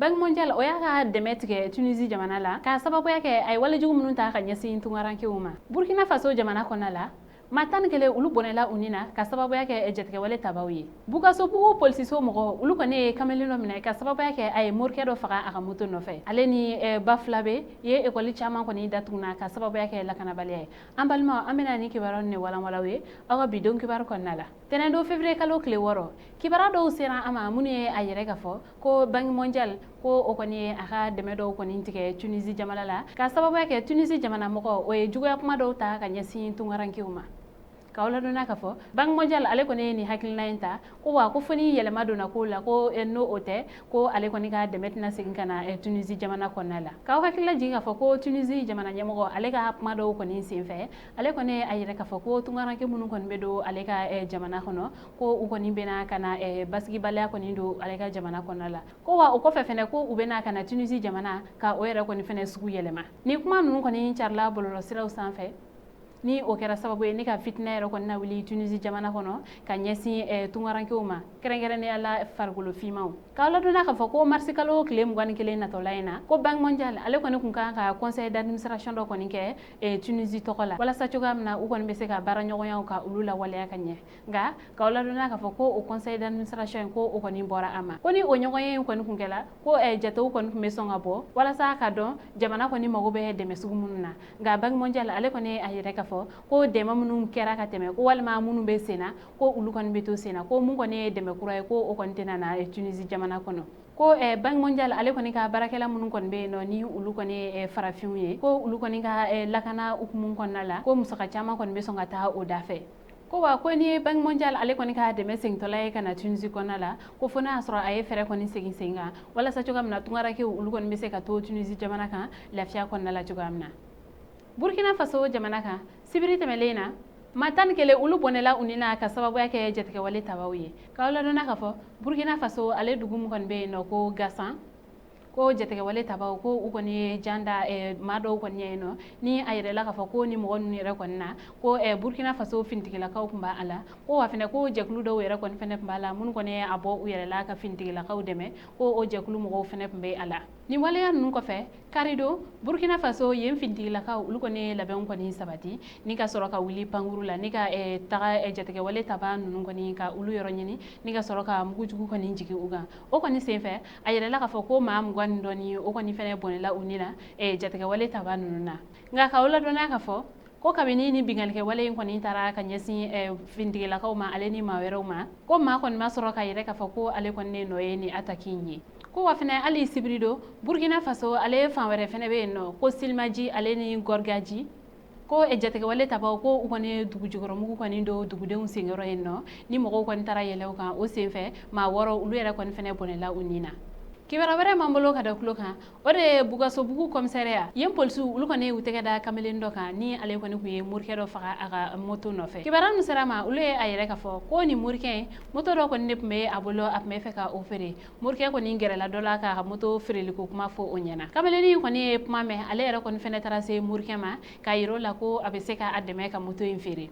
Banque mondiale, o y'a ka dɛmɛ tigɛ Tunisie jamana la k'a sababuya kɛ a ye walejugu minnu ta ka ɲɛsin tunkarankew ma. Burkina Faso jamana kɔnɔna la, maa 11, olu bɔnɛla u ni na ka sababuya kɛ jatigɛwale tabaw ye. Bukasobugu polisiso mɔgɔ, olu kɔni ye kamalen dɔ minɛ ka sababuya kɛ a ye morikɛ dɔ faga a ka moto nɔfɛ. Ale ni Bafulabe ye ekɔli caman kɔni datuguna ka sababuya kɛ lakanabaliya ye. An balimaw, an bɛna ni kibaruya ni walanwalaw ye aw ka bi don kibaru kɔnɔna la. Tɛnɛndon, février kalo tile 6, kibaruya dɔw sera an ma minnu ye a yɛrɛ ka fɔ ko Banque mondiale, ko o kɔni ye a ka dɛmɛ dɔw kɔni tigɛ Tunisie jamana la ka sababuya kɛ Tunisie jamana mɔgɔ, o ye juguya kuma dɔw ta ka ɲɛsin tunkarankew ma. K'aw ladɔnniya k'a fɔ Banque mondiale, ale kɔni ye nin hakilina in ta ko wa ko fo ni yɛlɛma donna ko la, ko n'o o tɛ, ko ale kɔni ka dɛmɛ tɛna segin ka na Tunisie jamana kɔnɔna la. K'aw hakilila jigin k'a fɔ ko Tunisie jamana ɲɛmɔgɔ, ale ka kuma dɔw kɔni senfɛ, ale kɔni a yɛrɛ k'a fɔ ko tunkaranke minnu kɔni bɛ don ale ka jamana kɔnɔ, ko u kɔni bɛna ka na basigibaliya kɔni don ale ka jamana kɔnɔna la, ko wa o kɔfɛ fɛnɛ, ko u bɛna ka na Tunisie jamana ka o yɛrɛ kɔni fɛnɛ sugu yɛlɛma. Ni kuma ninnu kɔni carila bɔlɔlɔsiraw sanfɛ, ni o kɛra sababu ye ne ka fitinɛ yɛrɛ kɔni na wuli Tunisie jamana kɔnɔ ka ɲɛsin tunkarankew ma, kɛrɛnkɛrɛnnenya la farikolo finmanw. K'aw ladɔnniya k'a fɔ ko marisi kalo tile 21 natɔla in na, ko Banque mondiale, ale kɔni kun kan ka conseil d'administration dɔ kɔni kɛ Tunisie tɔgɔ la, walasa cogoya min na u kɔni bɛ se ka baara ɲɔgɔnyaw ka olu lawaleya ka ɲɛ. Nka k'aw ladɔnniya k'a fɔ ko o conseil d'administration in, ko o kɔni bɔra a ma. Ko ni o ɲɔgɔnye in kɔni kun kɛla, ko jatew kɔni tun bɛ sɔn ka bɔ walasa ka dɔn jamana kɔni mago bɛ dɛmɛ sugu minnu na. Nka Banque mondiale, ale kɔni a yɛrɛ k'a fɔ ko dɛmɛ minnu kɛra ka tɛmɛ, ko walima minnu bɛ sen na, ko olu kɔni bɛ to sen na, ko mun kɔni ye dɛmɛ kura ye, ko o kɔni tɛna na Tunisie jamana kɔnɔ. Ko Banque mondiale, ale kɔni ka baarakɛla minnu kɔni bɛ yen nɔ, ni olu kɔni ye farafinw ye, ko olu kɔni ka lakana hukumu kɔnɔna la, ko musaka caman kɔni bɛ sɔn ka taa o da fɛ. Ko wa ko ni ye Banque mondiale, ale kɔni ka dɛmɛ segintɔla ye ka na Tunisie kɔnɔna la, ko fo n'a y'a sɔrɔ a ye fɛɛrɛ kɔni segin sen kan walasa cogoya min na tunkarankew, olu kɔni bɛ se ka to Tunisie jamana kan lafiya kɔnɔna la cogoya min na. Burkina Faso jamana kan, sibiri tɛmɛlen na, maa 11, olu bɔnɛla u ni na ka sababuya kɛ jatigɛwale tabaw ye. K'aw ladɔnniya k'a fɔ Burkina Faso, ale dugu min kɔni bɛ yen nɔ ko Gasan, ko jatigɛwale tabaw, ko u kɔni ye jan da maa dɔw kɔni ye nɔ, ni a yɛrɛ la k'a fɔ ko ni mɔgɔ ninnu yɛrɛ kɔni na, ko Burkina Faso finitigilakaw tun b'a la, ko wa fɛnɛ ko jɛkulu dɔw yɛrɛ kɔni fɛnɛ tun b'a la minnu kɔni ye a bɔ u yɛrɛ la ka finitigilakaw dɛmɛ, ko o jɛkulu mɔgɔw fɛnɛ tun bɛ a la. Nin waleya ninnu kɔfɛ, karidon, Burkina Faso yen finitigilakaw, olu kɔni ye labɛnw kɔni sabati ni ka sɔrɔ ka wuli pankuru la ni ka taga jatigɛwale taba ninnu kɔni ka olu yɔrɔ ɲini, ni ka sɔrɔ ka mugujugu kɔni jigin u kan. O kɔni senfɛ, a yɛrɛla k'a fɔ ko maa 20 ni dɔɔni, o kɔni fɛnɛ bɔnɛla u ni la jatigɛwale taba ninnu na. Nka k'aw ladɔnniya k'a fɔ ko kabini ni binkannikɛwale in kɔni taara ka ɲɛsin finitigilakaw ma, ale ni maa wɛrɛw ma, ko maa kɔni ma sɔrɔ ka yɛrɛ k'a fɔ ko ale kɔni ne nɔ ye ni attaque in ye. Ko wa fɛnɛ, hali sibiri don, Burkina Faso, ale fan wɛrɛ fɛnɛ bɛ yen nɔ ko Silimaji, ale ni Gɔrgaji, ko jatigɛwale tabaw, ko u kɔni ye dugu jukɔrɔmugu kɔni don dugudenw senkɔrɔ yen nɔ, ni mɔgɔw kɔni taara yɛlɛ u kan. O senfɛ, maa 6, olu yɛrɛ kɔni fɛnɛ bɔnɛla u ni na. Kibaruya wɛrɛ m'an bolo ka da tulo kan, o de ye Bugasobugu commissariat yen polisiw, olu kɔni y'u tɛgɛ da kamalen dɔ kan ni ale kɔni tun ye morikɛ dɔ faga a ka moto nɔfɛ. Kibaruya min sera ma, olu ye a yɛrɛ k'a fɔ ko nin morikɛ in, moto dɔ kɔni de tun bɛ a bolo, a tun bɛ fɛ ka o feere. Morikɛ kɔni gɛrɛla dɔ la k'a ka moto feereliko kuma fɔ o ɲɛna. Kamalennin kɔni ye kuma mɛn, ale yɛrɛ kɔni fɛnɛ taara se morikɛ ma k'a yira o la ko a bɛ se k'a dɛmɛ ka moto in feere.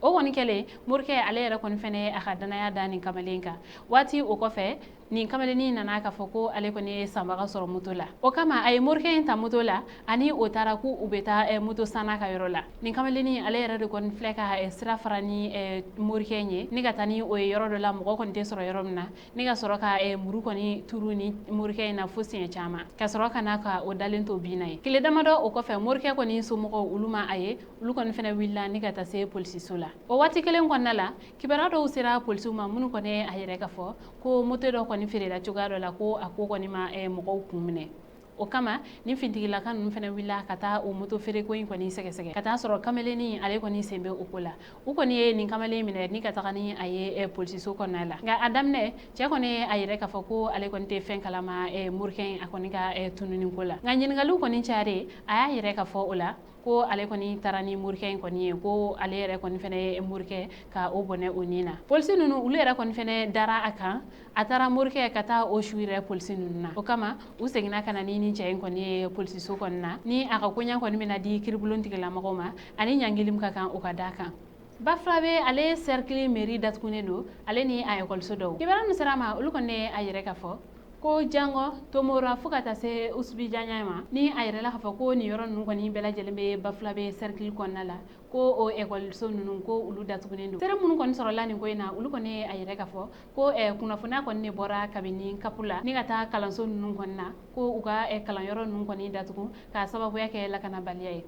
O kɔni kɛlen, morikɛ, ale yɛrɛ kɔni fɛnɛ a ka danaya da nin kamalen kan. Waati o kɔfɛ, nin kamalennin nana k'a fɔ ko ale kɔni ye sanbaga sɔrɔ moto la. O kama, a ye morikɛ in ta moto la ani o taara k'u u bɛ taa moto sanna ka yɔrɔ la. Nin kamalennin, ale yɛrɛ de kɔni filɛ ka sira fara ni morikɛ in ye ni ka taa ni o ye yɔrɔ dɔ la, mɔgɔ kɔni tɛ sɔrɔ yɔrɔ min na, ni ka sɔrɔ ka muru kɔni turu ni morikɛ in na fo siɲɛ caman, ka sɔrɔ ka na ka o dalen to bin na ye. Tile damadɔ o kɔfɛ, morikɛ kɔni somɔgɔw, olu ma a ye, olu kɔni fɛnɛ wulila ni ka taa se polisiso la. O waati kelen kɔnɔna la, kibaruya dɔw sera polisiw ma minnu kɔni a yɛrɛ k'a fɔ ko moto dɔ kɔni feerela cogoya dɔ la, ko a ko kɔni ma mɔgɔw kun minɛ. O kama, ni finitigilaka ninnu fɛnɛ wulila ka taa o moto feereko in kɔni sɛgɛsɛgɛ, ka taa sɔrɔ kamalennin, ale kɔni sen bɛ o ko la. U kɔni ye nin kamalen minɛ ni ka taga ni a ye polisiso kɔnɔna la. Nka a daminɛ, cɛ kɔni ye a yɛrɛ k'a fɔ ko ale kɔni tɛ fɛn kalama morikɛ in, a kɔni ka tununi ko la. Nka ɲininkaliw kɔni cayaren, a y'a yɛrɛ k'a fɔ o la ko ale kɔni taara ni morikɛ in kɔni ye, ko ale yɛrɛ kɔni fɛnɛ ye morikɛ ka o bɔnɛ o ni na. Polisi ninnu, olu yɛrɛ kɔni fɛnɛ dara a kan. A taara morikɛ ka taa o su yɛrɛ polisi ninnu na. O kama, u seginna ka na ni nin cɛ in kɔni ye polisiso kɔni na, ni a ka koɲa kɔni bɛna di kiiribulon tigilamɔgɔw ma, ani ɲangili min ka kan, o ka da kan. Bafulabe, ale cercle mairie datugunen don, ale ni a ekɔliso dɔw. Kibaruya min sera a ma, olu kɔni ye a yɛrɛ k'a fɔ Ko Jango, Tomora fo ka taa se Usubijanya ma, ni a yɛrɛ la k'a fɔ ko nin yɔrɔ ninnu kɔni bɛɛ lajɛlen bɛ Bafulabe cercle kɔnɔna la, ko o ekɔliso ninnu, ko olu datugunen don. Seere minnu kɔni sɔrɔla nin ko in na, olu kɔni ye a yɛrɛ k'a fɔ ko kunnafoniya kɔni de bɔra kabini CAP la ni ka taa kalanso ninnu kɔni na, ko u ka kalanyɔrɔ ninnu kɔni datugu k'a sababuya kɛ lakanabaliya ye,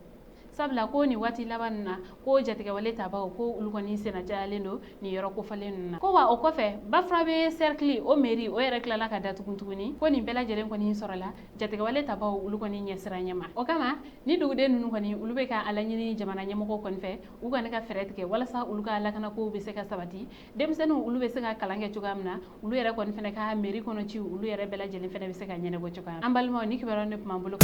sabula ko nin waati laban nin na, ko jatigɛwale tabaw, ko olu kɔni senna cayalen don nin yɔrɔ kofɔlen ninnu na. Ko wa o kɔfɛ, Bafurabe cercle, o mairie, o yɛrɛ tilala ka datugu tuguni. Ko nin bɛɛ lajɛlen kɔni sɔrɔla jatigɛwale tabaw olu kɔni ɲɛsiran ɲɛma. O kama, ni duguden ninnu kɔni, olu bɛ ka a laɲini jamana ɲɛmɔgɔw kɔni fɛ, u kɔni ka fɛɛrɛ tigɛ walasa olu ka lakanakow bɛ se ka sabati, denmisɛnninw olu bɛ se ka kalan kɛ cogoya min na, olu yɛrɛ kɔni fana ka mairie kɔnɔ ciw, olu yɛrɛ bɛɛ lajɛlen fana bɛ se ka ɲɛnabɔ cogoya min. An balimaw, ni kibaruya ne tun b'an bolo.